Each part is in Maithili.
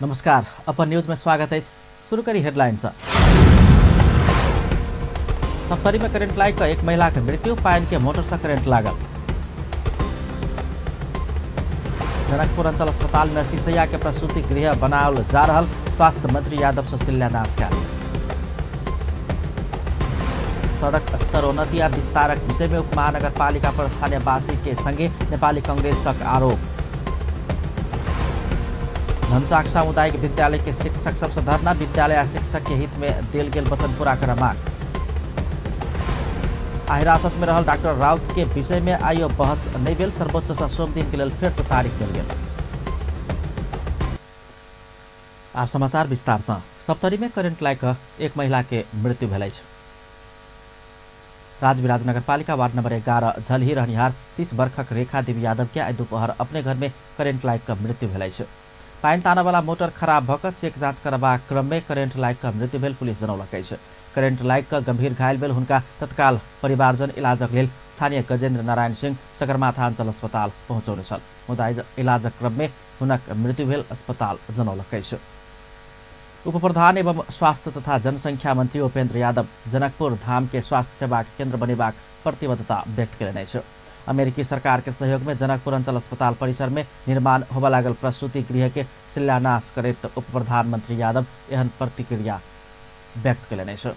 नमस्कार, अपन न्यूज में स्वागत है। शुरू करी हेडलाइन से। सप्तरी में करंट लाग के एक महिला के मृत्यु, पाइन के मोटर से करंट लागल। जनकपुर अंचल अस्पताल में शीशैया के प्रसूति गृह बनाओल जा रहा, स्वास्थ्य मंत्री यादव से शिलान्यास कयल। सड़क स्तरोन्नति आ विस्तारक विषय में उप महानगरपालिका पर स्थानीयवासी के संगे नेपाली कांग्रेसक आरोप। धनुषाक सामुदायिक विद्यालय के शिक्षक सबसे धरना, विद्यालय आ शिक्षक के हित में देल गेल वचन पूरा कर मांग। हिरासत में रहल डॉक्टर राउत के विषय में आइयो बहस नहीं भेल, सर्वोच्च से सोमदिन के लेल फेर से तारीख देल गेल। आप समाचार विस्तार से। सप्तरी में करंट लाग एक महिला के मृत्यु भेल अछि। राजविराज नगरपालिका वार्ड नंबर 11 झलही रहनिहार 30 वर्षक रेखा देवी यादव के आइ दोपहर अपने घर में करंट लाग के मृत्यु भेल अछि। पानि तानवाला मोटर खराब भऽ कऽ चेक जाँच करबाक क्रम में करंट लाग के मृत्यु भेल पुलिस जनौलक अछि। करंट लाग कऽ गंभीर घायल भेल हुनका तत्काल परिवारजन इलाजक लेल स्थानीय गजेन्द्र नारायण सिंह सगरमाथा अंचल अस्पताल पहुँचौने छल, मुदा इलाजक क्रम में हुनक मृत्यु भेल अस्पताल जनौलक अछि। उपप्रधान एवं स्वास्थ्य तथा जनसंख्या मंत्री उपेन्द्र यादव जनकपुर धाम के स्वास्थ्य सेवा केन्द्र बनेबाक प्रतिबद्धता व्यक्त कयलनि अछि। अमेरिकी सरकार के सहयोग में जनकपुर अंचल अस्पताल परिसर में निर्माण होबय लागल प्रसूति गृह के शिलान्यास करैत उप प्रधानमंत्री यादव एहन प्रतिक्रिया व्यक्त कयलनि अछि।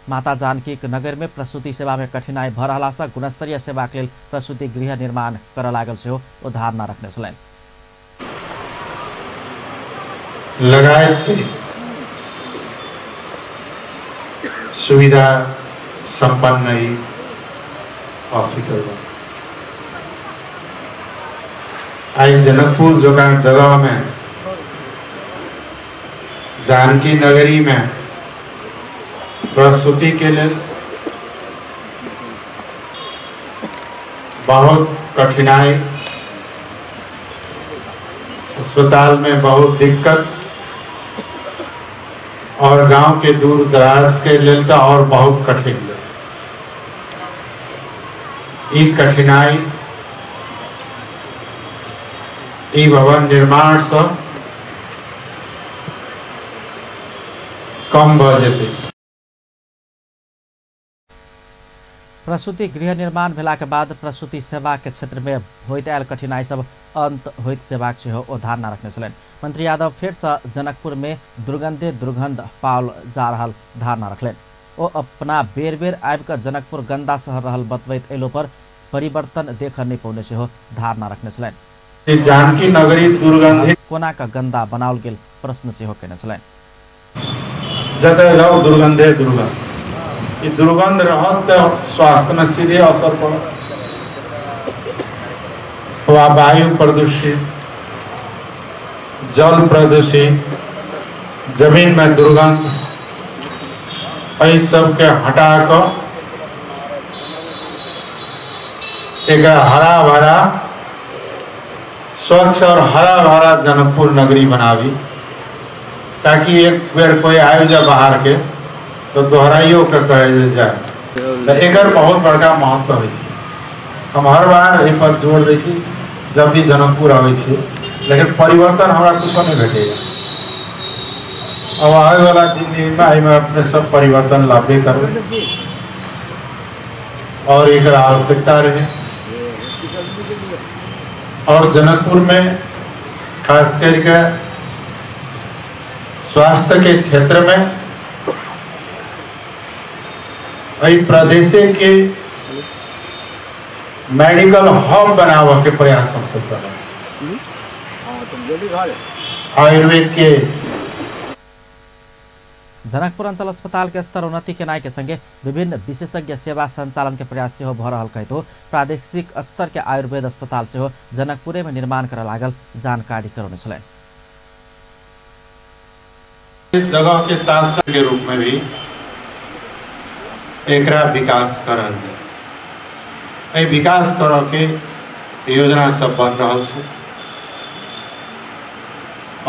माता जानकी नगर में प्रसूति सेवा में कठिनाई भऽ रहला सँ गुणस्तरीय सेवा के लेल प्रसूति गृह निर्माण करय लागल सेहो ओ धारणा रखने छलनि। लगायत सुविधा संपन्न हॉस्पिटल आई जनकपुर जगह में जानकी नगरी में प्रसूति के लिए बहुत कठिनाई, अस्पताल में बहुत दिक्कत और गांव के दूर दराज के लिए तो और बहुत कठिन। ये कठिनाई ई भवन निर्माण से कम भ जेतै। प्रसूति गृह निर्माण भेला के बाद प्रसूति सेवा के क्षेत्र में होइत आयल कठिनाई सब अंत होइत सेवाक सेहो ओ धारणा रखने छलनि। मंत्री यादव फेर से जनकपुर में दुर्गंधे दुर्गंध पाओल जा रहल धारणा रखलनि। ओ अपना बेर बेर आबि कऽ जनकपुर गंदा शहर रहल बतबैत अयलो पर परिवर्तन देख नहि पौने सेहो धारणा रखने छलनि। जानकी नगरी दुर्गंधि कोना का गंदा बनाओल गेल प्रश्न सेहो केने छलनि। जतय जाओ दुर्गंधे दुर्गंध, ई दुर्गंध रहत त स्वास्थ्य में सीधे असर पड़त। वायु प्रदूषित, जल प्रदूषित, जमीन में दुर्गंध, एहि सबके हटा कऽ एक हरा भरा स्वच्छ और हरा भरा जनकपुर नगरी बनावी, ताकि एक बेर कोई आबि जाए बाहर के तो दोहराइयो के कहे जाए। तो एकर बहुत बड़का महत्व होइ छै। हम हर बार एहि पर जोर दै छी जब भी जनकपुर आबै छी, लेकिन परिवर्तन हमरा कुछो नहीं भेटैया। अब आबै वाला दिन में एहिमे अपने सब परिवर्तन लाबे करबै और एकर आवश्यकता रहे। और जनकपुर में खास करके स्वास्थ्य के क्षेत्र में एहि प्रदेश के मेडिकल हब बनावे के प्रयास हम सब कर आयुर्वेद के। जनकपुर अंचल अस्पताल के स्तरोन्नति केनाइ के संगे विभिन्न विशेषज्ञ सेवा संचालन के प्रयास सेहो भऽ रहल कहितो प्रादेशिक स्तर के आयुर्वेद अस्पताल सेहो जनकपुरे में निर्माण करय लागल जानकारी करौने छलनि। जगह के साथ के रूप में भी एकरा विकास करल जाय, विकास करऽ के योजना सब बन रहल छै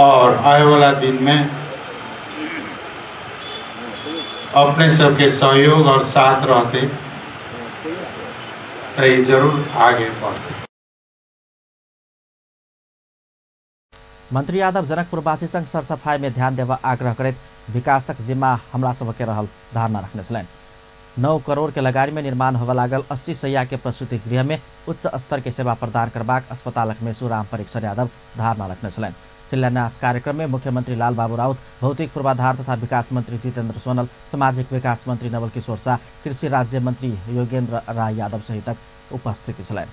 और आए वाला दिन में अपने सबके सहयोग और साथ रहते तो जरूर आगे बढ़ते। मंत्री यादव जनकपुरवासी संग सरसफाई में ध्यान देवा आग्रह करैत विकासक जिम्मा हमरा सबके रहल धारणा रखने छलनि। 9 करोड़ के लगानी में निर्माण होबय लागल 80 शैया के प्रसूति गृह में उच्च स्तर के सेवा प्रदान करबाक अस्पतालक मेसु राम परीक्षण यादव धारणा रखने छलनि। शिलान्यास कार्यक्रम में मुख्यमंत्री लालबाबू राउत, भौतिक पूर्वाधार तथा विकास मंत्री जितेन्द्र सोनल, सामाजिक विकास मंत्री नवल किशोर शाह, कृषि राज्य मंत्री योगेन्द्र राय यादव सहितक उपस्थिति छलनि।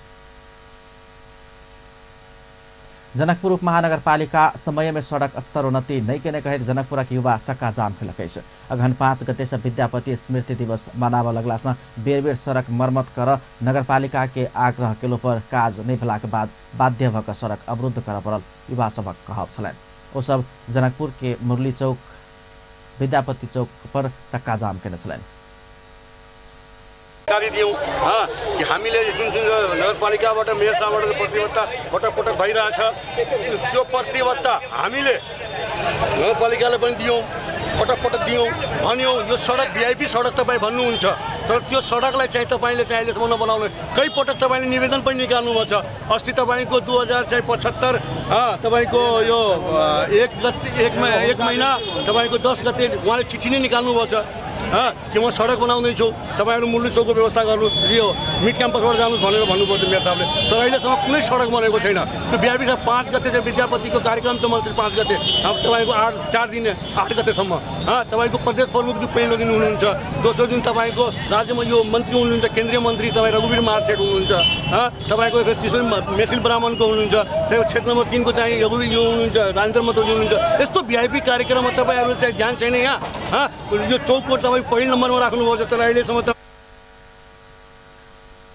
जनकपुर उपमहानगरपालिका समय में सड़क स्तरोन्नति नहि केने कहैत जनकपुरक युवा चक्का जाम केलक अछि। अगहन 5 गते से विद्यापति स्मृति दिवस मनाबऽ लगला से बेर बेर सड़क मरम्मत कर नगरपालिका के आग्रह केलो पर काज नहि भेलाक बाद बाध्य भऽ कऽ सड़क अवरुद्ध करऽ पड़ल युवा सभक कहब छलनि। ओ सब जनकपुर के मुरली चौक, विद्यापति चौक पर चक्का जाम केने छलनि। जानकारी दियौँ कि हामीले जुन जुन नगरपालिकाबाट मेयर साहबबाट प्रतिबद्धता पटक पटक भइरहेछ, त्यो प्रतिबद्धता हामीले नगरपालिकाले पनि दियौँ, पटक पटक दियौँ, भन्यौँ यो सडक भिआइपी सडक तपाईँ भन्नुहुन्छ, तर त्यो सडकलाई चाहिँ तपाईँले चाहिँ अहिलेसम्म नबनाउनु। कई पटक तपाईँले निवेदन पनि निकाल्नुभएको छ। अस्ति तपाईँको 2075 तपाईँको यो 1 महिना तपाईँको 10 गते उहाँले चिठी नै निकाल्नुभएको छ कि म सडक बनाउँदैछु, तपाईँहरू मुरली चौकको व्यवस्था गर्नुहोस्, यो मिड क्याम्पसबाट जानुहोस् भनेर भन्नुपर्छ मेयर साहबले। तर अहिलेसम्म कुनै सडक बनेको छैन। त्यो बिहाबी 5 गते चाहिँ विद्यापतिको कार्यक्रम छ, मङ्सिर 5 गते, अब तपाईँको 4 दिन 8 गतेसम्म तपाईँको प्रदेश प्रमुखज्यू पहिलो दिन हुनुहुन्छ, दोस्रो दिन तपाईँको राज्यमा यो मन्त्री हुनुहुन्छ, केन्द्रीय मन्त्री तपाईँ रघुवीर मार्चेट हुनुहुन्छ, तपाईँको तेस्रो दिन मैथिल ब्राह्मणको हुनुहुन्छ, त्यही क्षेत्र नम्बर 3 को चाहिँ रघुवीर यो हुनुहुन्छ, राजेन्द्र महतोजी हुनुहुन्छ। यस्तो भिआइपी कार्यक्रममा तपाईँहरू चाहिँ ध्यान छैन यहाँ। यो चौकको तपाईँ पहिलो नम्बरमा राख्नुभएको छ, तर अहिलेसम्म त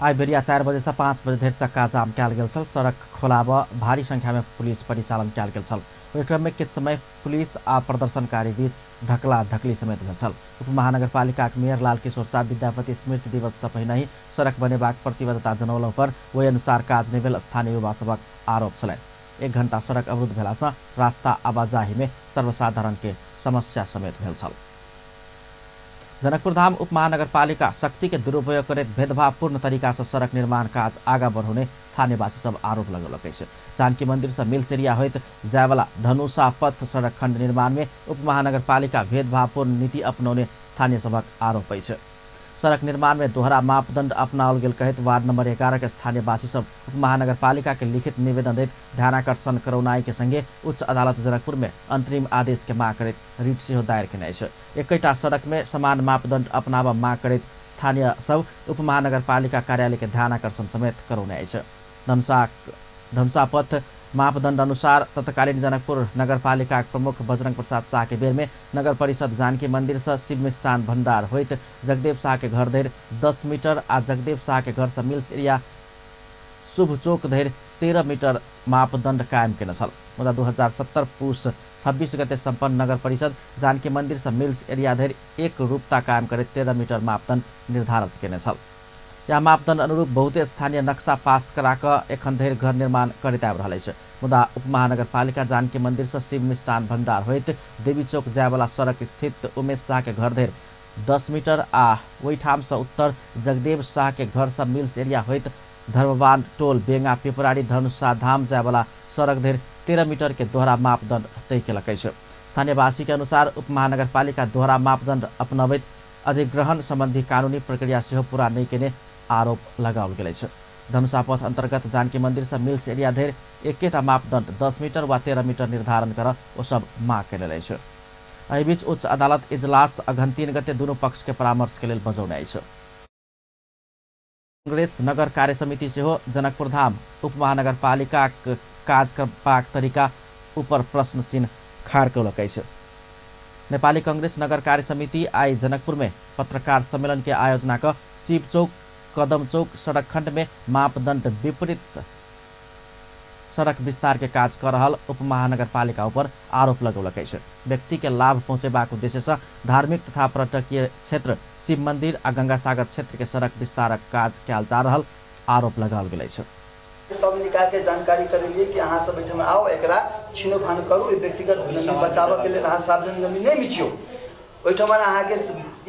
आइ बेरिया 4 बजे से 5 बजे धरि चक्का जाम कयल गेल छल। सड़क खोलाब भारी संख्या में पुलिस परिचालन कयल गेल छल। ओहि क्रम में किछु समय पुलिस आ प्रदर्शनकारी बीच धकला धकली समेत भेल छल। उपमहानगरपालिकाक मेयर लाल किशोर शाह विद्यापति स्मृति दिवस से पहिने ही सड़क बनेबाक प्रतिबद्धता जनौलहुँ पर ओहि अनुसार काज नहि भेल स्थानीय युवा सभक आरोप छलनि। 1 घंटा सड़क अवरुद्ध भेला से रास्ता आवाजाही में सर्वसाधारण के समस्या समेत भेल छल। जनकपुरधाम उपमहानगरपालिका शक्ति के दुरुपयोग करैत भेदभावपूर्ण तरीका से सड़क निर्माण काज आगा बढ़ौने स्थानीयवासी सब आरोप लगौलक अछि। जानकी मंदिर से मिलसेरिया होइत जायवाला धनुषा पथ सड़क खंड निर्माण में उपमहानगरपालिका भेदभावपूर्ण नीति अपनौने स्थानीय सभक आरोप अछि। सड़क निर्माण में दोहरा मापदंड अपनाओल गेल कहैत वार्ड नंबर 11 के स्थानीयवासी सब उपमहानगरपालिका के लिखित निवेदन दैत ध्यानाकर्षण करौनाई के संगे उच्च अदालत जनकपुर में अंतरिम आदेश के मांग करैत रिट सेहो दायर केने अछि। एकैटा सड़क में समान मापदंड अपनाबऽ मांग करैत स्थानीय सब उपमहानगरपालिका कार्यालय के ध्यानाकर्षण समेत करौने अछि। धनुषा पथ मापदंड अनुसार तत्कालीन जनकपुर नगरपालिका प्रमुख बजरंग प्रसाद शाह के बेर में नगर परिषद जानकी मंदिर से शिव मिष्ठान भंडार होइत जगदेव शाह के घर धरि 10 मीटर आ जगदेव शाह के घर से मिल्स एरिया शुभ चौक धरि 13 मीटर मापदंड कायम केने छल। मुदा 2070 पुस 26 गते सम्पन्न नगर परिषद जानकी मंदिर से मिल्स एरिया धरि एक रूपता कायम करैत 13 मीटर मापदंड निर्धारित केने छल। यह मापदंड अनुरूप बहुते स्थानीय नक्शा पास करा कऽ एखन धरि घर निर्माण करैत आबि रहल अछि। मुदा उपमहानगरपालिका जानकी मंदिर से शिव मिष्ठान भंडार होइत देवी चौक जायवाला सड़क स्थित उमेश शाह के घर धरि 10 मीटर आ ओहिठाम से उत्तर जगदेव शाह के घर से मिल्स एरिया होइत धर्मवान टोल बेंगा पिपरारी धनुषा धाम जायवाला सड़क धरि 13 मीटर के दोहरा मापदंड तय केलक अछि। स्थानीयवासी के अनुसार उपमहानगरपालिका दोहरा मापदंड अपनबैत अधिग्रहण संबंधी कानूनी प्रक्रिया सेहो पूरा नहि केने आरोप लगाओल गेल अछि। धनुषा पथ अंतर्गत जानकी मंदिर से मिल्स एरिया धरि एकेटा मापदंड 10 मीटर वा 13 मीटर निर्धारण कर ओ सब मांग केने अछि। एहि बीच उच्च अदालत इजलास अगहन 3 गते दुनू पक्ष के परामर्श के लेल बजौने अछि। कांग्रेस नगर कार्य समिति सेहो जनकपुरधाम उपमहानगरपालिकाक काज करबाक तरीका ऊपर प्रश्न चिन्ह खाड़ कयलक अछि। नेपाली कांग्रेस नगर कार्य समिति आइ जनकपुर में पत्रकार सम्मेलन के आयोजना क शिव चौक कदम चौक सड़क खंड में मापदंड विपरीत सड़क विस्तार के काज कर रहल उपमहानगरपालिका ऊपर आरोप लगौलक अछि। व्यक्ति के लाभ पहुंचेबाक उद्देश्य से धार्मिक तथा पर्यटकीय क्षेत्र शिव मंदिर आ गंगासागर क्षेत्र के सड़क विस्तारक काज कयल जा रहल आरोप लगाओल गेल अछि। सब निकाय के जानकारी करेलिए कि अहाँ सब एहिठाम आउ, एकरा छिनोफान करू, व्यक्तिगत जमीन बचाबऽ के लेल अहाँ सार्वजनिक जमीन नहि मिचियौ। ओहिठाम अहाँके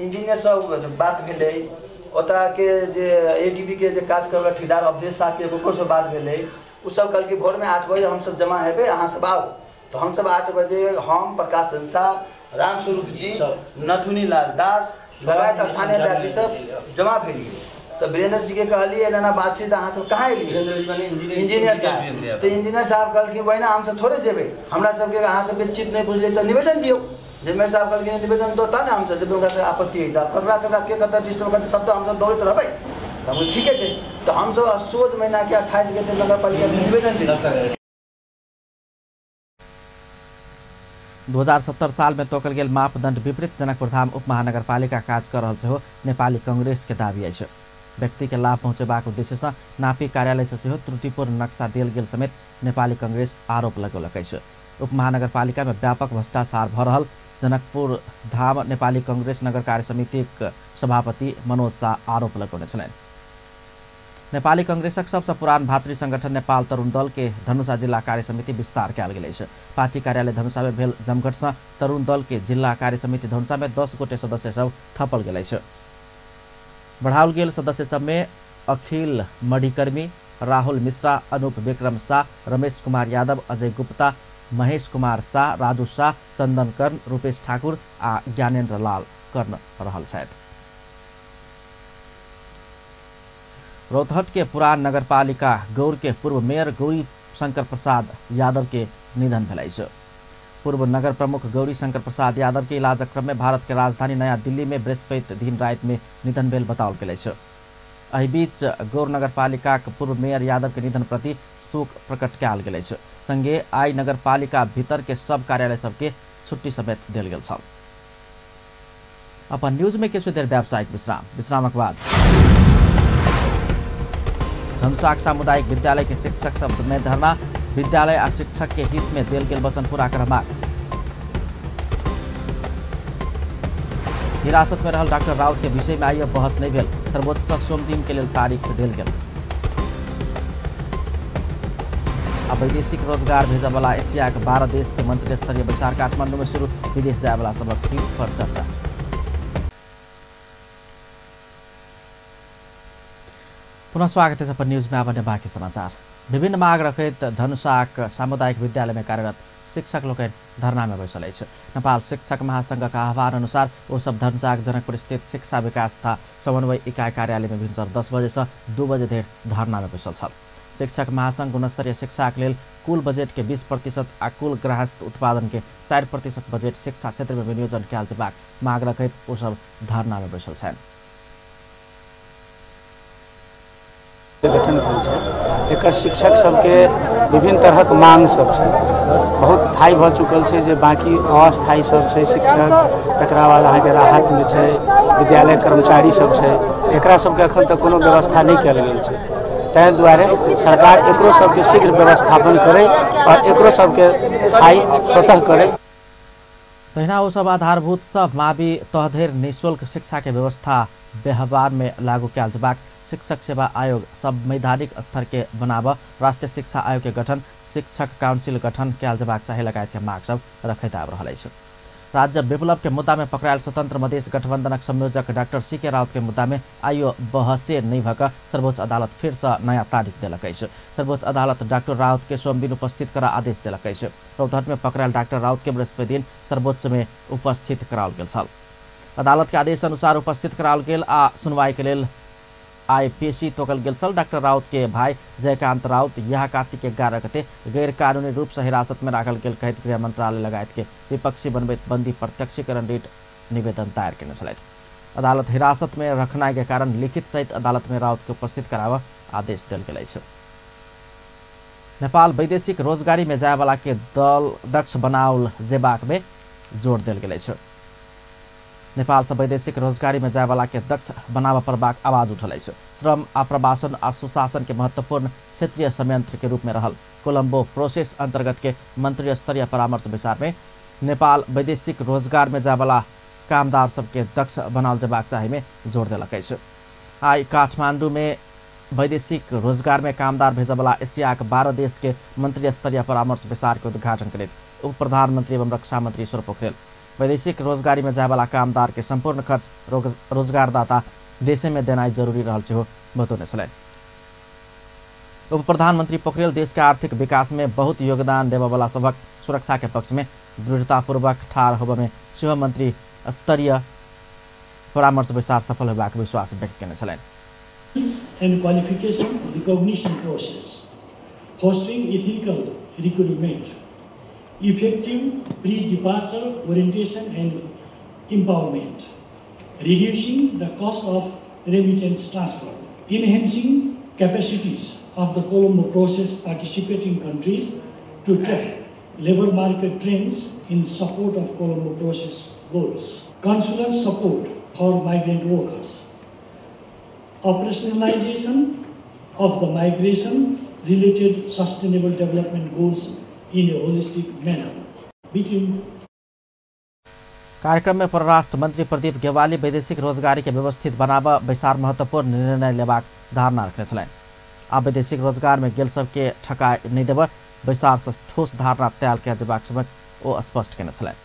इंजीनियर सब बात भेलै, ओतऽ के जे एडीबी के जे काज करैवला ठेकेदार अवधेश शाह के ओकरो से बात भेलै। ओ सब कहलकै भोरमे 8 बजे हमसब जमा हेबै, अहाँ सब आउ। तो हम सब 8 बजे हम प्रकाश शाह, रामस्वरूप जी, नथुनी लाल दास लगायत स्थानीय व्यक्ति सब जमा भेलिए। तो वीरेंद्र जी के कहलिए एना एना बात छै, तऽ अहाँ सब कहाँ एलिए? इंजीनियर साहब। तो इंजीनियर साहब कहलखिन वहिना हमसब थोड़े जेबै, हमरा सबके अहाँ सबके चित नहि बुझलियै तऽ निवेदन दियौ। जे मेयर साहब कहलखिन निवेदन दो तब ने हमसब जेबै, हुनका से आपत्ति होइ तऽ ककरा ककरा के कतऽ डिस्टर्ब करतै सब तऽ हमसब दौड़ैत रहबै। तऽ हम ठीके छै। तऽ हमसब असोज महीनाके 28 गते नगरपालिकामे निवेदन दिली। 2070 साल में तोकल गेल मापदंड विपरीत जनकपुरधाम उपमहानगरपालिका काज कर रहल सेहो नेपाली कांग्रेस के दावी अछि। व्यक्ति के लाभ पहुँचेबाक उद्देश्य से नापी कार्यालय से सेहो त्रुटिपूर्ण नक्शा देल गेल समेत नेपाली कांग्रेस आरोप लगौलक अछि। उपमहानगरपालिका में व्यापक भ्रष्टाचार भऽ रहल जनकपुर धाम नेपाली कांग्रेस नगर कार्य समितिक सभापति मनोज शाह आरोप लगौने छलनि। नेपाली कांग्रेसक सबसँ पुरान भातृ संगठन नेपाल तरुण दल के धनुषा जिला कार्य समिति विस्तार कयल गेल अछि। पार्टी कार्यालय धनुषा में भेल जमघट से तरुण दल के जिला कार्य समिति धनुषा में 10 गोटे सदस्य सब थपल गेल अछि। बढ़ाओल गेल सदस्य सब में अखिल मणिकर्मी, राहुल मिश्रा, अनूप विक्रम शाह, रमेश कुमार यादव, अजय गुप्ता, महेश कुमार शाह, राजू शाह, चंदन कर्ण, रूपेश ठाकुर आ ज्ञानेन्द्र लाल कर्ण रहल छथि। रौतहट के पुरान नगरपालिका गौर के पूर्व मेयर गौरी शंकर प्रसाद यादव के निधन भेल अछि। पूर्व नगर प्रमुख गौरी शंकर प्रसाद यादव के इलाजक क्रम में भारत के राजधानी नया दिल्ली में बृहस्पति दिन राति में निधन भेल बताओल गेल अछि। एहि बीच गौर नगरपालिका के पूर्व मेयर यादव के निधन प्रति शोक प्रकट कयल गेल अछि। संगे आई नगरपालिका भीतर के सब कार्यालय सबके छुट्टी समेत देल गेल छल। अपन न्यूज में किछु देर व्यावसायिक विश्राम, विश्रामक बाद धनुषाक सामुदायिक विद्यालय के शिक्षक शब्द में धरना, विद्यालय आ शिक्षक के हित में देल गेल वचन पूरा करबाक। हिरासत में रहल डॉक्टर राउत के विषय में आइयो बहस नहीं भेल, सर्वोच्च से सोमदिन के लेल तारीख देल गेल। आ वैदेशिक रोजगार भेजयवला एशिया के 12 देश के मंत्री स्तरीय बैसार काठमांडू में शुरू, विदेश जायवला सबक हित पर चर्चा। पुनः स्वागत है अपन न्यूज में। आब बाकी समाचार। विभिन्न माग रखैत धनुषाक सामुदायिक विद्यालय में कार्यरत शिक्षक लोकनि धरना में बैसल अछि। नेपाल शिक्षक महासंघक आह्वान अनुसार ओ सब धनुषाक जनकपुर स्थित शिक्षा विकास तथा समन्वय इकाई कार्यालय में भिनसर 10 बजे से 2 बजे धरि धरना में बैसल छल। शिक्षक महासंघ गुणस्तरीय शिक्षाक लेल कुल बजट के 20% आ कुल गृहस्थ उत्पादन के 4% बजट शिक्षा क्षेत्र में विनियोजन कयल जेबाक माग रखैत ओ सब धरना में बैसल छनि। गठन भेल छै एकर शिक्षक सबके विभिन्न तरहक मांग सब छै, बहुत थाई भऽ चुकल छै जे बाकी अस्थायी सब छै शिक्षक, तकरा बाद अहाँके राहतमे छै विद्यालय कर्मचारी सब छै, एकरा सबके अखन तक कोनो व्यवस्था नहि कयल गेल छै। ताहि दुआरे सरकार एकरो सबके शीघ्र व्यवस्थापन करे और एकरो सबके थाई स्वतः करे। तहिना ओ सब आधारभूत सब मावि तह धरि निःशुल्क शिक्षा के व्यवस्था व्यवहार में लागू कयल जेबाक, शिक्षक सेवा आयोग सब वैधानिक स्तर के बनाब, राष्ट्रीय शिक्षा आयोग के गठन, शिक्षक काउंसिल गठन कयल जेबाक चाही लगायत के माग सब रखैत आबि रहल अछि। राज्य विप्लव के मुद्दा में पकड़ायल स्वतंत्र मधेश गठबंधनक संयोजक डॉक्टर सी के राउत के मुद्दा में आइयो बहसे नहीं भऽ कऽ सर्वोच्च अदालत फिर से नया तारीख देलक अछि। सर्वोच्च अदालत डॉक्टर राउत के सोमदिन उपस्थित करा आदेश देलक अछि। रौतहट में पकड़ायल डॉक्टर राउत के बृहस्पति दिन सर्वोच्च में उपस्थित कराओल गेल छल। अदालत के आदेश अनुसार उपस्थित कराओल गेल आ सुनवाई के लेल आइ पेशी तोकल गेल छल। डॉक्टर राउत के भाई जयकांत राउत यह कार्तिक 11 गते गैर कानूनी रूप से हिरासत में राखल गेल कहैत गृह मंत्रालय लगायत के विपक्षी बनबैत बंदी प्रत्यक्षीकरण रिट निवेदन दायर केने छलथि। अदालत हिरासत में रखनाइ के कारण लिखित सहित अदालत में राउत के उपस्थित कराबऽ आदेश देल गेल अछि। नेपाल वैदेशिक रोजगारी में जायवला के दल दक्ष बनाओल जेबाक में जोर देल गेल अछि। नेपाल से वैदेशिक रोजगारी में जायवला के दक्ष बनाबऽ पड़बाक आवाज उठल अछि। श्रम आप्रवासन आ सुशासन के महत्वपूर्ण क्षेत्रीय संयंत्र के रूप में रहल कोलम्बो प्रोसेस अंतर्गत के मंत्री स्तरीय परामर्श बैसार में नेपाल वैदेशिक रोजगार में जायवला कामदार सबके दक्ष बनाओल जेबाक चाही में जोर देलक अछि। आइ काठमांडू में वैदेशिक रोजगार में कामदार भेजयवला एशियाक 12 देश के मंत्री स्तरीय परामर्श बैसार के उद्घाटन करैत उप प्रधानमंत्री एवं रक्षा मंत्री ईश्वर पोखरेल वैदेशिक रोजगारी में जायवला कामदार के संपूर्ण खर्च रोजगारदाता देशे में देनाइ जरूरी रहल सेहो बतौने छलनि। उप प्रधानमंत्री पोखरेल देश के आर्थिक विकास में बहुत योगदान देववाला सबक सुरक्षा के पक्ष में दृढ़तापूर्वक ठाढ़ होबय में सेहो मंत्री स्तरीय परामर्श बैसार सफल होबाक विश्वास व्यक्त केने छलनि। And qualification recognition process, fostering ethical recruitment, effective pre-departure orientation and empowerment, reducing the cost of remittance transfer, enhancing capacities of the Colombo process participating countries to track labor market trends in support of Colombo process goals, consular support for migrant workers, operationalization of the migration-related sustainable development goals in a holistic manner. Between कार्यक्रम में परराष्ट्र मंत्री प्रदीप गेवाली वैदेशिक रोजगारी के व्यवस्थित बनाब बैसार महत्वपूर्ण निर्णय लेबाक धारणा रखने छलनि। आब वैदेशिक रोजगार में गेल सबके ठकाय नहि देब बैसार से ठोस धारणा तैयार कयल जेबाक समेत ओ स्पष्ट केने छलनि।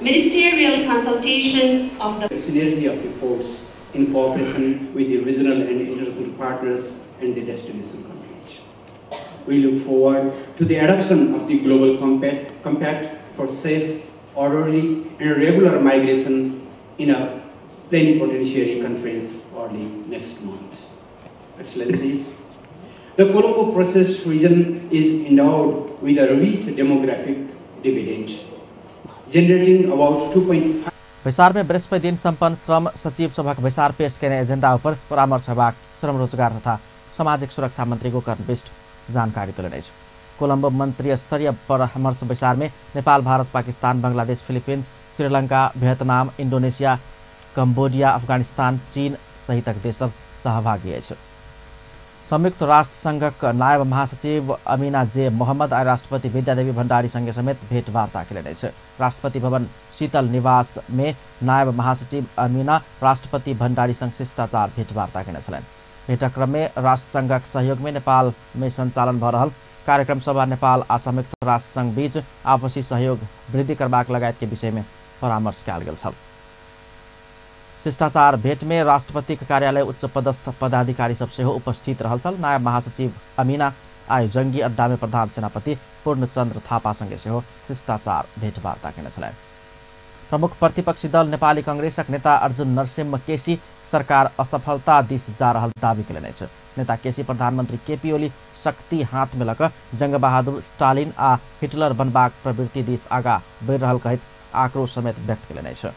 Ministerial consultation of the synergy of efforts in cooperation with the regional and international partners and the destination countries. We look forward to the adoption of the Global Compact for safe, orderly, and regular migration in a plenipotentiary conference early next month. Excellencies, the Colombo Process region is endowed with a rich demographic dividend, generating about 2.5. बैसार में बृहस्पति दिन संपन्न श्रम सचिव सभक बैसार पेश केने एजेंडा पर परामर्श हेबाक श्रम रोजगार तथा सामाजिक सुरक्षा मंत्री गोकर्ण बिष्ट जानकारी देलनि अछि। कोलंबो मंत्री स्तरीय परामर्श बैसार में Nepal, Bharat, Pakistan, Bangladesh, Philippines, Sri Lanka, Vietnam, Indonesia, Cambodia, Afghanistan, चीन सहितक देश सब सहभागी अछि। संयुक्त राष्ट्र संघक नायब महासचिव अमीना जे मोहम्मद आ राष्ट्रपति विद्यादेवी भण्डारी संगे समेत भेंटवार्ता केलनि अछि। राष्ट्रपति भवन शीतल निवास में नायब महासचिव अमीना राष्ट्रपति भण्डारी संग शिष्टाचार भेंटवार्ता केने छलनि। भेंटक क्रम में राष्ट्र संघक सहयोग में नेपाल में संचालन भऽ रहल कार्यक्रम सभा नेपाल आ संयुक्त राष्ट्र संघ बीच आपसी सहयोग वृद्धि करबाक लगायत के विषय में परामर्श कयल गेल छल। शिष्टाचार भेंट में राष्ट्रपति के कार्यालय उच्च पदस्थ पदाधिकारी सब सेहो उपस्थित रहल छल। नायब महासचिव अमीना आइ जंगी अड्डा में प्रधान सेनापति पूर्णचंद्र थापा संगे सेहो शिष्टाचार भेंटवार्ता केने छलनि। प्रमुख प्रतिपक्षी दल नेपाली कांग्रेसक नेता अर्जुन नरसिंह केसी सरकार असफलता दिस जा रहल दावी केलनि अछि। नेता केसी प्रधानमंत्री केपी ओली शक्ति हाथ में लऽ जंगबहादुर स्टालिन आ हिटलर बनबाक प्रवृत्ति दिस आगा बढ़ि रहल कहैत आक्रोश समेत व्यक्त केलनि अछि।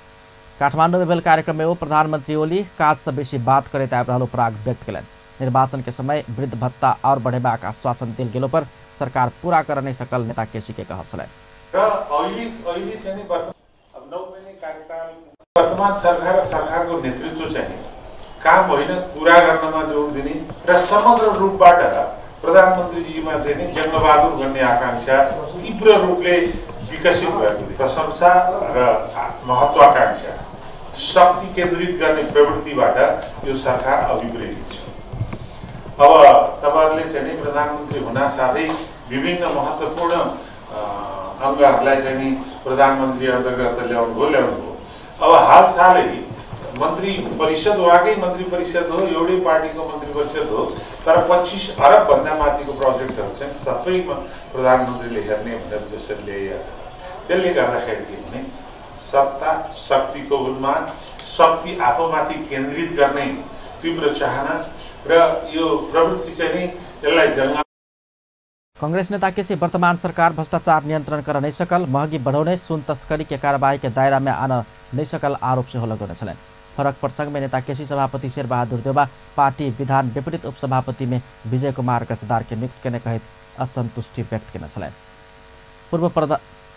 काठमांडू में भेल कार्यक्रम में ओ प्रधानमंत्री ओली काज से बेसी बात करैत आबि रहल उपराग व्यक्त केलनि। निर्वाचन के समय वृद्ध भत्ता और बढ़ेबाक आश्वासन देल गेलो पर सरकार पूरा कर नहीं सकल नेता केसी के कहब छलनि। र अहिले चाहिँ नि अब 9 महिने कार्यकाल वर्तमान सरकार र सरकारको नेतृत्व चाहिँ काम होइन कुरा गर्नमा जोड दिने र समग्र रूपबाट प्रधानमन्त्रीजीमा चाहिँ नि जङ्गबहादुर भन्ने आकांक्षा तीव्र रूपले विकसित भएको प्रशंसा र महत्वाकांक्षा शक्ति केन्द्रित गर्ने प्रवृत्तिबाट यो सरकार अभिप्रेरित छ। अब तपाईहरुले चाहिँ नि प्रधानमन्त्री हुन साथै विभिन्न महत्त्वपूर्ण अङ्गहरूलाई चाहिँ नि प्रधानमन्त्री अन्तर्गत ल्याउनु भयो। अब हालसालै मन्त्री परिषद उहाँकै मन्त्री परिषद हो, एउटै पार्टीको मन्त्री परिषद हो, तर 25 अरब भन्दा माथिको प्रोजेक्टहरू चाहिँ सबै प्रधानमन्त्रीले हेर्ने भनेर जसरी ल्याइएको छ, त्यसले गर्दाखेरि के भने सत्ता शक्तिको उन्माद, शक्ति आफूमाथि केन्द्रित गर्ने तीव्र चाहना र यो प्रवृत्ति चाहिँ नि यसलाई जङ्ग। कांग्रेस नेता केसी वर्तमान सरकार भ्रष्टाचार नियंत्रण कर नहीं सकल, महगी बढ़ौने, सुन तस्करी के कार्रवाई के दायरा में आन नहीं सकल आरोप सेहो लगौने छलनि। फरक प्रसंग में नेता केसी सभापति शेरबहादुर देउवा पार्टी विधान विपरीत उपसभापति में विजय कुमार गच्छदार के नियुक्त केने कहैत असंतुष्टि व्यक्त केने छलनि।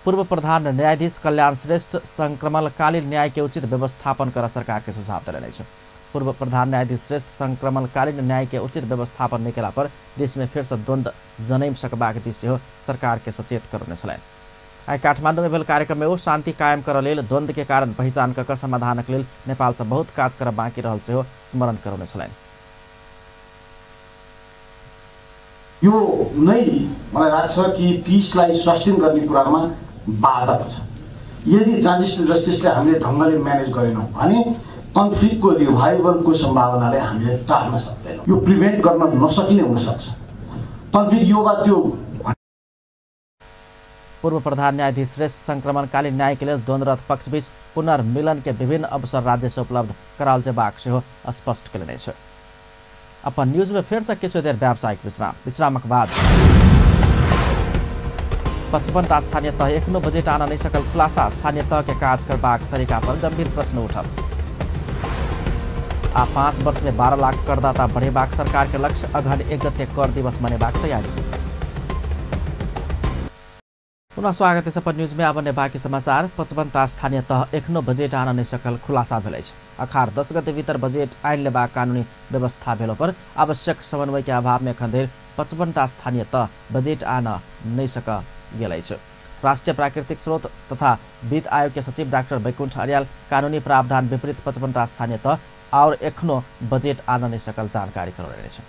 पूर्व प्रधान न्यायाधीश कल्याण श्रेष्ठ संक्रमणकालीन न्याय के उचित व्यवस्थापन कर सरकार के सुझाव देलनि अछि। पूर्व प्रधान न्यायाधीश श्रेष्ठ संक्रमणकालीन न्याय के उचित व्यवस्थापन नहि केला पर देश में फेर से द्वंद्व जनैम सकबाक दिस सेहो सरकार के सचेत करौने छलनि। आइ काठमांडू में भेल कार्यक्रम में ओ शांति कायम करऽ लेल द्वंद्व के कारण पहिचान कऽ कऽ समाधानक लेल नेपाल से बहुत काज करऽ बाँकी रहल सेहो स्मरण करौने छलनि। यो नै मलाई लाग्छ कि पिसलाई सस्टेन गर्ने कुरामा बाधक छ। यदि ट्रान्जिसन जस्टिसलाई हामीले ढङ्गले म्यानेज गरेनौँ भने कन्फ्लिक्टको रिभाइभलको सम्भावनालाई हामीले टार्न सक्दैनौँ। यो प्रिभेन्ट गर्न नसकिने हुनसक्छ। कन्फ्लिक्ट यो वा त्यो। पूर्व प्रधान न्यायाधीश श्रेष्ठ संक्रमणकालीन न्याय के लेल द्वन्द्वरत पक्षबीच पुनर्मिलन के विभिन्न अवसर राज्य से उपलब्ध कराओल जेबाक सेहो स्पष्ट केलनि अछि। अपन न्यूज में फेर से किछु देर व्यावसायिक विश्राम। विश्रामक बाद 55टा स्थानीय तह एखनो बजट आना नहि सकल खुलासा। स्थानीय तह के काज करबाक तरीका पर गंभीर प्रश्न उठल। आ 5 वर्ष में 12 लाख करदाता बढ़ेबाक सरकार के लक्ष्य। अगहन 1 गते कर दिवस मनेबाक तैयारी। पुनः स्वागत है अपन न्यूज में। आब बाँकी समाचार। 55टा स्थानीय तह एखनो बजट आन नहि सकल खुलासा भेल अछि। अखार 10 गते भीतर बजट आनि लेबाक कानूनी व्यवस्था भेलो पर आवश्यक समन्वय के अभाव में एखन धरि 55टा स्थानीय तह बजट आन नहि सक गेल अछि। राष्ट्रिय प्राकृतिक स्रोत तथा वित्त आयोग के सचिव डाक्टर वैकुण्ठ अर्याल कानूनी प्रावधान विपरीत 55टा स्थानीय तह और एखनो बजट आन नहि सकल जानकारी करौने अछि।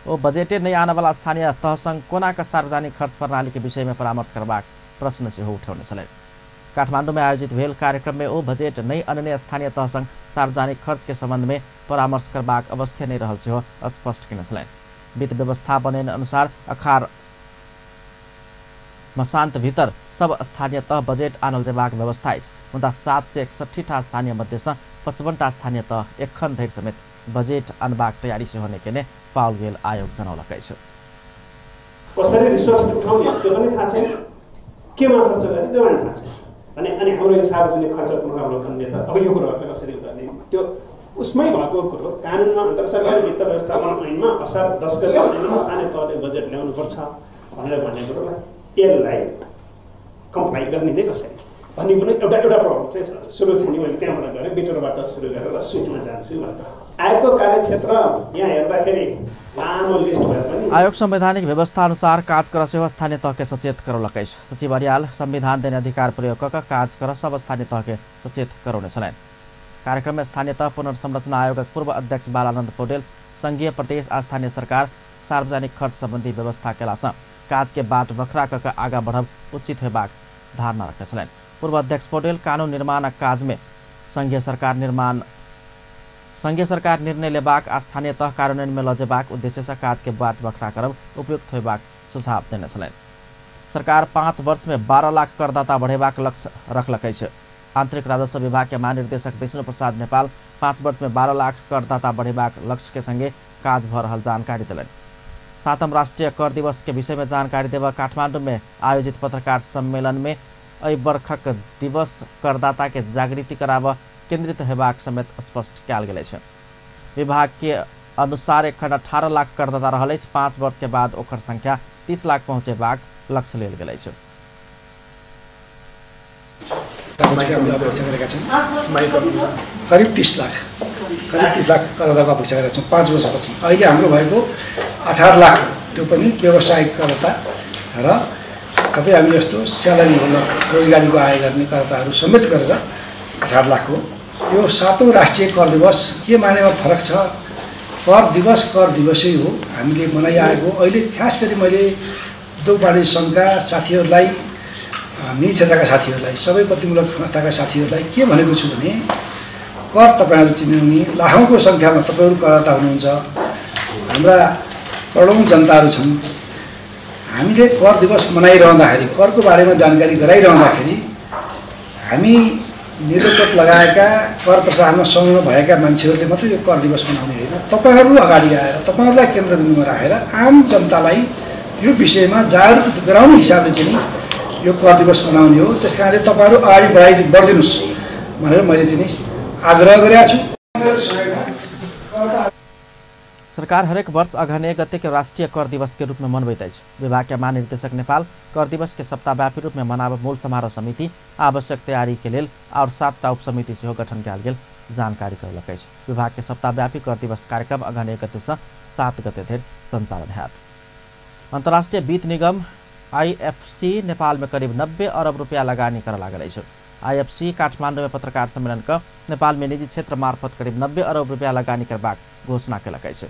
ओ बजटे नहि आनवला स्थानीय तहसँग कोना क सार्वजनिक खर्च प्रणाली के विषय में परामर्श करबाक प्रश्न सेहो उठौने छलनि। काठमाडौँ में आयोजित भेल कार्यक्रम में ओ बजट नहि अनने स्थानीय तहसँग सार्वजनिक खर्च के संबंध में परामर्श करबाक अवस्था नहि रहल सेहो स्पष्ट केने छलनि। वित्त व्यवस्था बनेने अनुसार अखार मसान्त भीतर सब स्थानीय तह बजट आनल जेबाक व्यवस्था अछि। मुदा 761टा स्थानीय मध्यसँ 55टा स्थानीय तह एखन धरि समेत बजट अनबाक तैयारी सेहो नहि केने पाओल गेल आयोग जनौलक अछि। कसरी रिसोर्स उठाउने त्यो पनि थाहा छैन, केमा खर्च गर्ने त्यो पनि थाहा छैन। अनि अनि हाम्रो यो सार्वजनिक खर्च पुनरावलोकनले त अब यो कुरोहरूलाई कसरी गर्ने त्यो उसमै भएको कुरो कानुनमा अन्तर सरकारी वित्त व्यवस्थापन ऐनमा असार 10 गते चाहिँ स्थानीय तहले बजेट ल्याउनुपर्छ भनेर भन्ने कुरोलाई यसलाई कम्प्लाई गर्ने नै कसरी भन्ने पनि एउटा एउटा प्रब्लम चाहिँ छ। सुरु चाहिँ मैले त्यहाँबाट गरेँ, बिटरबाट सुरु गरेर सुटमा जान्छु भनेर। आयोगको कार्यक्षेत्र यहाँ हेर्दाखेरि लामो लिस्ट भए पनि आयोग संवैधानिक व्यवस्था अनुसार काज कर सेहो स्थानीय तह के सचेत करौलक अछि। सचिव अर्याल संविधान देने अधिकार प्रयोग क काज कर सब स्थानीय तह के सचेत करौने छलनि। कार्यक्रम में स्थानीय तह पुनर्संरचना आयोगक पूर्व अध्यक्ष बालानन्द पौडेल संघीय प्रदेश आ स्थानीय सरकार सार्वजनिक खर्च सम्बन्धी व्यवस्था केलासँ काज के बाट बखरा क आगा बढ़ब उचित होयबाक धारणा रखने छलनि। पूर्व अध्यक्ष पौडेल कानून निर्माणक काज में संघीय सरकार निर्णय लेबाक आ स्थानीय तह कार्यान्वयन में ल जेबाक उद्देश्यसँ काज के बाट बखरा करब उपयुक्त होयबाक सुझाव देने छलनि। सरकार 5 वर्ष में 12 लाख करदाता बढ़ेबाक लक्ष्य रखलक अछि। आंतरिक राजस्व विभाग के महानिर्देशक विष्णु प्रसाद नेपाल 5 वर्ष में 12 लाख करदाता बढ़ेबाक लक्ष्य के संगे काज भ रहल जानकारी देलनि। 7म राष्ट्रीय कर दिवस के विषय में जानकारी देबऽ काठमांडू में आयोजित पत्रकार सम्मेलन में एहि बरखक दिवस करदाता के जागृति कराबऽ केंद्रित हेबाक समेत स्पष्ट कयल गेल अछि। विभाग के अनुसार एखन 18 लाख करदाता रहल अछि। 5 वर्ष के बाद ओकर संख्या 30 लाख पहुँचेबाक लक्ष्य लेल गेल अछि। अपेक्षा गरेका छौँ करिब 30 लाख, करिब 30 लाख करदाताको अपेक्षा गरेका छौँ 5 वर्षपछि। अहिले हाम्रो भएको 18 लाख, त्यो पनि व्यावसायिक करदाता र तपाईँ हामी जस्तो स्यालेरी होल्डर रोजगारीको आय गर्ने करदाताहरू समेत गरेर 18 लाख हो। यो 7औं राष्ट्रिय कर दिवस के मानेमा फरक छ? कर दिवस कर दिवसै हो, हामीले मनाइआएको। अहिले खास गरी मैले उद्योग वाणिज्य सङ्घका साथीहरूलाई, निजी क्षेत्रका साथीहरूलाई, सबै प्रतिमूलक संस्थाका साथीहरूलाई के भनेको छु भने कर तपाईँहरू चिनाउने लाखौँको सङ्ख्यामा तपाईँहरू करदाता हुनुहुन्छ, हाम्रा करोडौँ जनताहरू छन्। हामीले कर दिवस मनाइरहँदाखेरि, करको बारेमा जानकारी गराइरहँदाखेरि हामी निलोकोट लगाएका कर प्रशासनमा संलग्न भएका मान्छेहरूले मात्रै यो कर दिवस मनाउने होइन। तपाईँहरू अगाडि आएर तपाईँहरूलाई केन्द्रबिन्दुमा राखेर आम जनतालाई यो विषयमा जागरुक गराउने हिसाबले चाहिँ यो कर दिवस मनाउने हो। त्यस कारणले तपाईँहरू अगाडि बढिदिनुहोस् भनेर मैले चाहिँ आग्रह गरेको छु। सरकार हरेक वर्ष अगहन 1 गते के राष्ट्रीय कर दिवस के रूप में मनबैत अछि। विभाग के महानिर्देशक नेपाल कर दिवस के सप्ताहव्यापी रूप में मनाब मूल समारोह समिति आवश्यक तैयारी के लेल और 7टा उपसमिति सेहो गठन कयल गेल जानकारी करौलक अछि। विभाग के सप्ताहव्यापी कर दिवस कार्यक्रम अगहन 1 गते से 7 गते धरि संचालन हैत। अंतर्राष्ट्रीय वित्त निगम आईएफसी नेपाल में करीब 90 अरब रुपया लगानी कर लागल अछि। आईएफसी काठमांडू में पत्रकार सम्मेलन क नेपाल में निजी क्षेत्र मार्फत करीब 90 अरब रुपया लगानी करबाक घोषणा केलक अछि।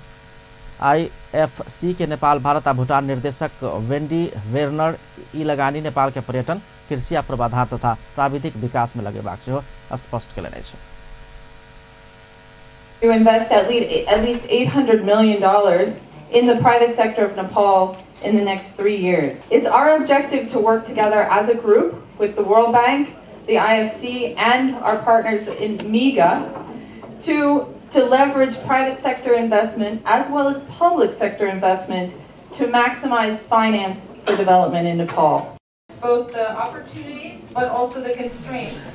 आईएफसी के नेपाल, भारत आ भूटान निर्देशक वेंडी वेर्नर ई लगानी नेपाल के पर्यटन, कृषि आ पूर्वाधार तथा प्राविधिक विकास में लगेबाक सेहो स्पष्ट केलनि अछि। To invest at least $800 million in the private sector of Nepal in the next 3 years. It's our objective to work together as a group with the World Bank, the IFC, and our partners in MIGA to leverage private sector investment as well as public sector investment to maximize finance for development in Nepal. Both the opportunities, but also the constraints.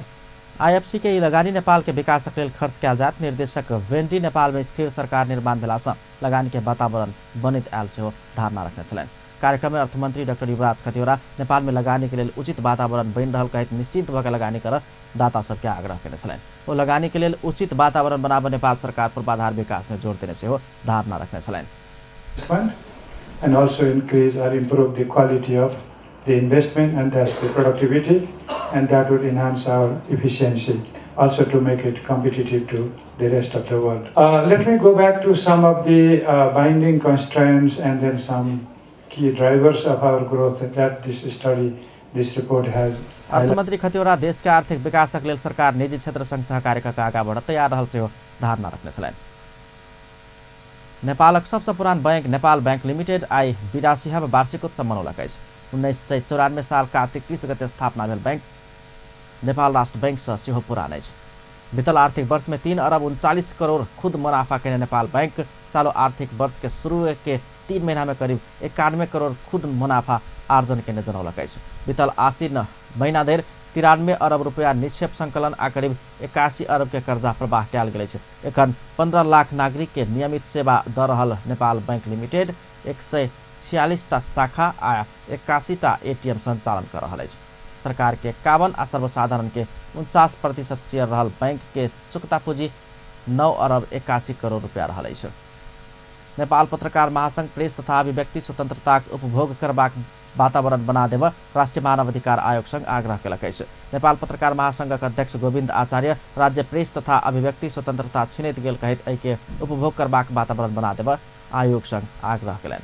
IFC के ई लगानी नेपाल के विकासक लेल खर्च कयल जायत। निर्देशक वेन्डी नेपाल में स्थिर सरकार निर्माण भेलासँ लगानी के वातावरण बनैत आयल सेहो धारणा रखने छलनि। कार्यक्रम में अर्थमंत्री डाक्टर युवराज खतिवड़ा नेपाल में लगानी के लेल उचित वातावरण बनि रहल कहैत निश्चिंत भऽ के लगानी कर दाता सबके आग्रह केने छलनि। ओ लगानी के लेल उचित वातावरण बनाबऽ नेपाल सरकार पूर्वाधार विकास में जोर देने सेहो धारणा रखने छलनि। And also increase or improve the quality of the investment and thus the productivity, and that would enhance our efficiency, also to make it competitive to the rest of the world. Let me go back to some of the binding constraints and then some key drivers of our growth that this study, this report has. अर्थमंत्री खतिवड़ा देश के आर्थिक विकासक लेल सरकार निजी क्षेत्र संग सहकार्य कऽ आगाँ बढ़ तैयार रहल सेहो धारणा रखने छलनि। नेपालक सबसँ पुरान बैंक नेपाल बैंक लिमिटेड आइ 82 वार्षिक उत्सव मनौलक अछि। 1994 साल कार्तिक 30 गते स्थापना भेल बैंक नेपाल राष्ट्र बैंकसँ सेहो पुरान अछि। बीतल आर्थिक वर्ष में 3 अरब 39 करोड़ खुद मुनाफा केने नेपाल बैंक चालू आर्थिक वर्ष के शुरू के 3 महीना में करीब 91 करोड़ खुद मुनाफा आर्जन केने जनौलक अछि। बीतल आसिन महीना धरि 93 अरब रुपया निक्षेप संकलन आ करीब 81 अरब के कर्जा प्रवाह कयल गेल अछि। एखन 15 लाख नागरिक के नियमित सेवा दऽ रहल नेपाल बैंक लिमिटेड 146टा शाखा आ 81टा एटीएम संचालन कर रहल अछि। सरकार के 51 आ सर्वसाधारण के 49% शेयर रहल बैंक के चुकता पूंजी 9 अरब 81 करोड़ रुपया रहल अछि। नेपाल पत्रकार महासंघ प्रेस तथा अभिव्यक्ति स्वतंत्रताक उपभोग करबाक वातावरण बना देब राष्ट्रिय मानवाधिकार आयोग संग आग्रह केलक अछि। नेपाल पत्रकार महासंघक अध्यक्ष गोविन्द आचार्य राज्य प्रेस तथा अभिव्यक्ति स्वतंत्रता छिनैत गेल कहैत एहिके उपभोग करबाक वातावरण बना देब आयोग संग आग्रह केलनि।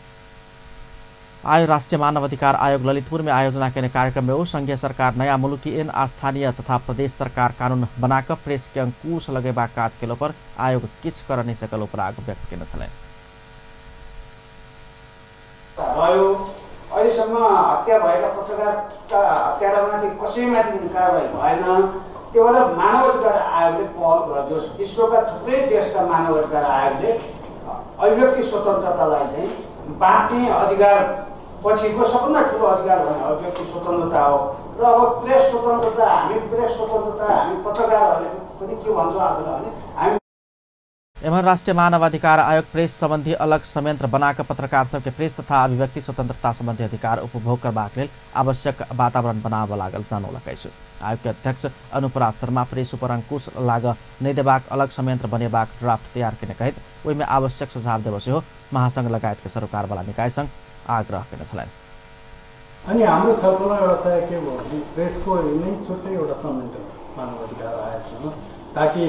आयो राष्ट्रिय मानवाधिकार आयोग ललितपुर में आयोजना केने कार्यक्रम में ओ संघीय सरकार नयाँ मुलुकी ऐन आ स्थानीय तथा प्रदेश सरकार कानून बनाकऽ प्रेस के अंकुश लगेबाक काज केलो पर आयोग किछु कर नहि सकल उपराग व्यक्त केने छलनि। अहिलेसम्म हत्या भएका पत्रकारका हत्यारामाथि कसैमाथि पनि कारवाही भएन। त्यो भएर मानव अधिकार आयोगले पहल गरिदियोस्। विश्वका थुप्रै देशका मानव अधिकार आयोगले अभिव्यक्ति स्वतन्त्रतालाई चाहिँ बाँच्ने अधिकार पछिको सबभन्दा ठुलो अधिकार भने अभिव्यक्ति स्वतन्त्रता हो। र अब प्रेस स्वतन्त्रता, हामी प्रेस स्वतन्त्रता हामी पत्रकारहरूले पनि के भन्छौँ आफूलाई भने हामी। एम्हर राष्ट्रिय मानवाधिकार आयोग प्रेस संबंधी अलग संयंत्र बनाकर पत्रकार सबके प्रेस तथा अभिव्यक्ति स्वतंत्रता संबंधी अधिकार उपभोग करबाक लेल आवश्यक वातावरण बनाबऽ लागल जनौलक अछि। आयोग के अध्यक्ष अनुपराज शर्मा प्रेस उपर अंकुश लागऽ नहि देबाक अलग संयंत्र बनेबाक ड्राफ्ट तैयार केने कहैत ओहिमे आवश्यक सुझाव देबऽ सेहो महासंघ लगायत के सरोकारवाला निकाय संग आग्रह केने छलनि। अनि हाम्रो छलफलमा एउटा तय के भयो भने प्रेसको नै छुट्टै एउटा संयन्त्र मानवाधिकार आयोगसँग, ताकि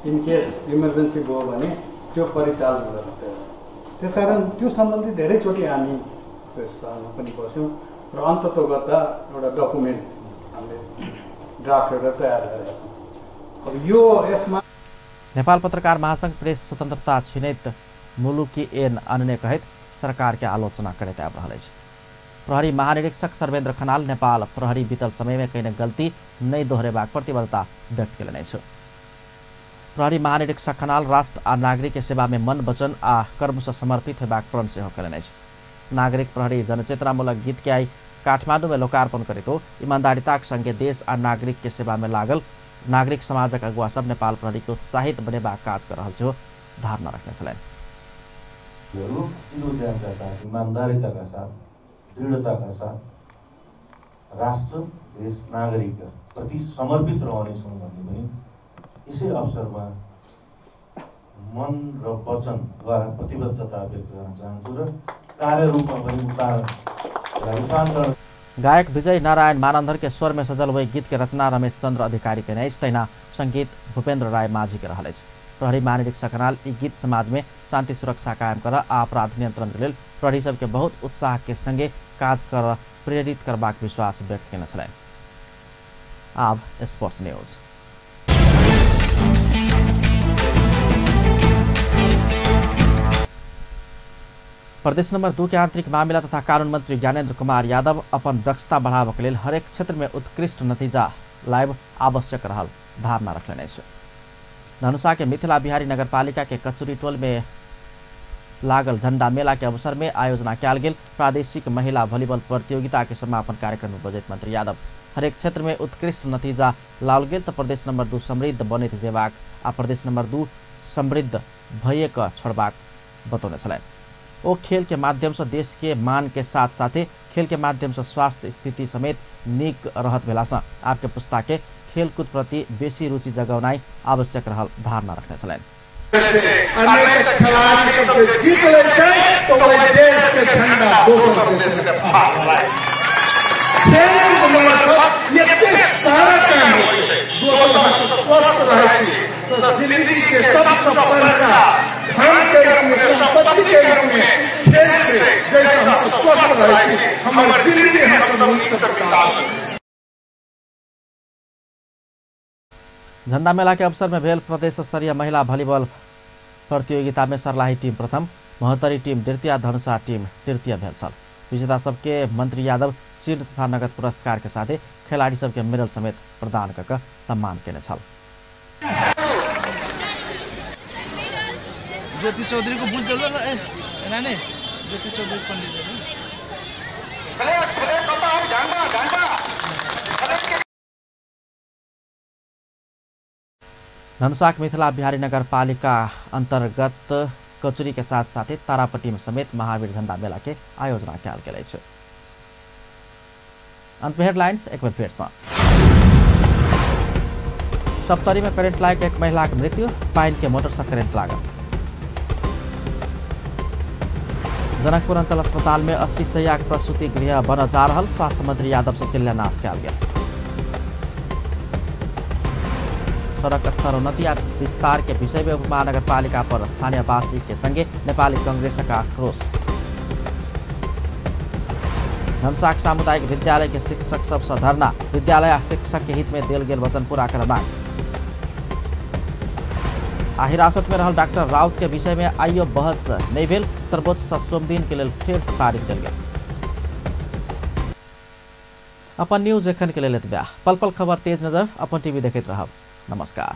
इनकेस इमर्जेन्सी भयो भने त्यो परिचालन गर्न तयार। त्यसकारण त्यो सम्बन्धी धेरैचोटि हामी प्रेससँग पनि बस्यौँ र अन्ततोगत एउटा डकुमेन्ट हामीले ड्राफ्ट एउटा तयार गरेका छौँ। अब यो यसमा नेपाल पत्रकार महासंघ प्रेस स्वतंत्रता छिनैत मुलुकी ऐन अनने कहैत सरकार के आलोचना करैत आबि रहल अछि। प्रहरी महानिरीक्षक सर्वेन्द्र खनाल नेपाल प्रहरी बीतल समय में कयने गलती नहि दोहरेबाक प्रतिबद्धता व्यक्त केलनि अछि। प्रहरी महानिरीक्षक खनाल राष्ट्र आ नागरिक के सेवा में मन वचन आ कर्म से समर्पित हेबाक प्रण सेहो केलनि अछि। नागरिक प्रहरी जनचेतनामूलक गीत के आइ काठमाडौँ में लोकार्पण करैत ओ ईमानदारिताक संगे देश आ नागरिक के सेवा में लागल नागरिक समाजक अगुवा सब नेपाल प्रहरी के उत्साहित बनेबाक काज कर रहल सेहो धारणा रखने छलनि। ईमानदारिताका साथ, दृढताका साथ राष्ट्र देश नागरिक प्रति समर्पित रहनेछौँ भन्ने पनि यसै अवसरमा मन र वचनद्वारा प्रतिबद्धता व्यक्त गर्न चाहन्छु र कार्यरूपमा पनि रूपान्तरण। गायक विजय नारायण मानन्धर के स्वर में सजल वही गीत के रचना रमेश चंद्र अधिकारी के अछि, तहिना संगीत भूपेन्द्र राय माझी के रहल अछि। प्रहरी महानिरीक्षक खनाल ई गीत समाज में शांति सुरक्षा कायम कर आ अपराध नियंत्रण के लेल प्रहरी सबके बहुत उत्साह के संगे काज कर प्रेरित करबाक विश्वास व्यक्त केने छलनि। आब स्पोर्ट्स न्यूज। प्रदेश नंबर 2 के आंतरिक मामिला तथा कानून मंत्री ज्ञानेन्द्र कुमार यादव अपन दक्षता बढ़ाबऽ के लेल हरेक क्षेत्र में उत्कृष्ट नतीजा लायब आवश्यक रहल धारणा रखलनि अछि। धनुषा के मिथिला बिहारी नगरपालिका के कचुरी टोल में लागल झंडा मेला के अवसर में आयोजना कयल गेल प्रादेशिक महिला वॉलीबॉल प्रतियोगिता के समापन कार्यक्रम में बजैत मंत्री यादव हरेक क्षेत्र में उत्कृष्ट नतीजा लाओल गेल तऽ प्रदेश नंबर 2 समृद्ध बनैत जेबाक आ प्रदेश नंबर 2 समृद्ध भइए कऽ छोड़बाक बतौने छलनि। ओ खेल के माध्यम से देश के मान के साथ साथे खेल के माध्यम से स्वास्थ्य स्थिति समेत नीक रहत भेलासँ आबके पुस्ता के खेलकूद प्रति बेसी रुचि जगौनाइ आवश्यक रहल धारणा रखने छलनि। जिंदगी के सबसे बड़का धन के रूप में, संपत्ति के रूप में खेल से जैसे हम सब स्वस्थ रहे छी, हमर जिंदगी हम सब नीक से बिता। झंडा मेला के अवसर में भेल प्रदेश स्तरीय महिला वॉलीबॉल प्रतियोगिता में सर्लाही टीम प्रथम, महोत्तरी टीम द्वितीय, धनुषा टीम तृतीय भेल छल। विजेता सबके मंत्री यादव शील्ड तथा नगद पुरस्कार के साथे खिलाड़ी सबके मेडल समेत प्रदान कऽ सम्मान केने छल। ज्योति चौधरी को बुझ दो ना, ए नानी ज्योति चौधरी पंडित धनुषाक मिथिला बिहारी नगरपालिका अंतर्गत कचुरी के साथ साथे तारापट्टी में समेत महावीर झंडा मेला के आयोजना कयल गेल अछि। अंत में हेडलाइंस एक बेर फेर सँ। सप्तरी में करेंट लागि एक महिला के मृत्यु, पानि के मोटर से करेंट लागल। जनकपुर अंचल अस्पताल में 80 शय्याक प्रसूति गृह बनल जा रहल, स्वास्थ्य मंत्री यादव से शिलान्यास कयल गेल। सड़क स्तरोन्नति आ विस्तार के विषय में उपमहानगरपालिका पर स्थानीयवासी के संगे नेपाली कांग्रेसक आक्रोश। धनुषाक सामुदायिक विद्यालय के शिक्षक सबसँ धरना, विद्यालय आ शिक्षक के हित में देल गेल वचन पूरा करऽ मांग। आ हिरासत में रहल डॉक्टर राउत के विषय में आइयो बहस नहीं भेल, सर्वोच्च सँ सोमदिन के लेल फेर से तारीख देल गेल। अपन न्यूज एखन के लेल एतबे। पल पल खबर तेज नजर अपन टीवी देखैत रहब। नमस्कार।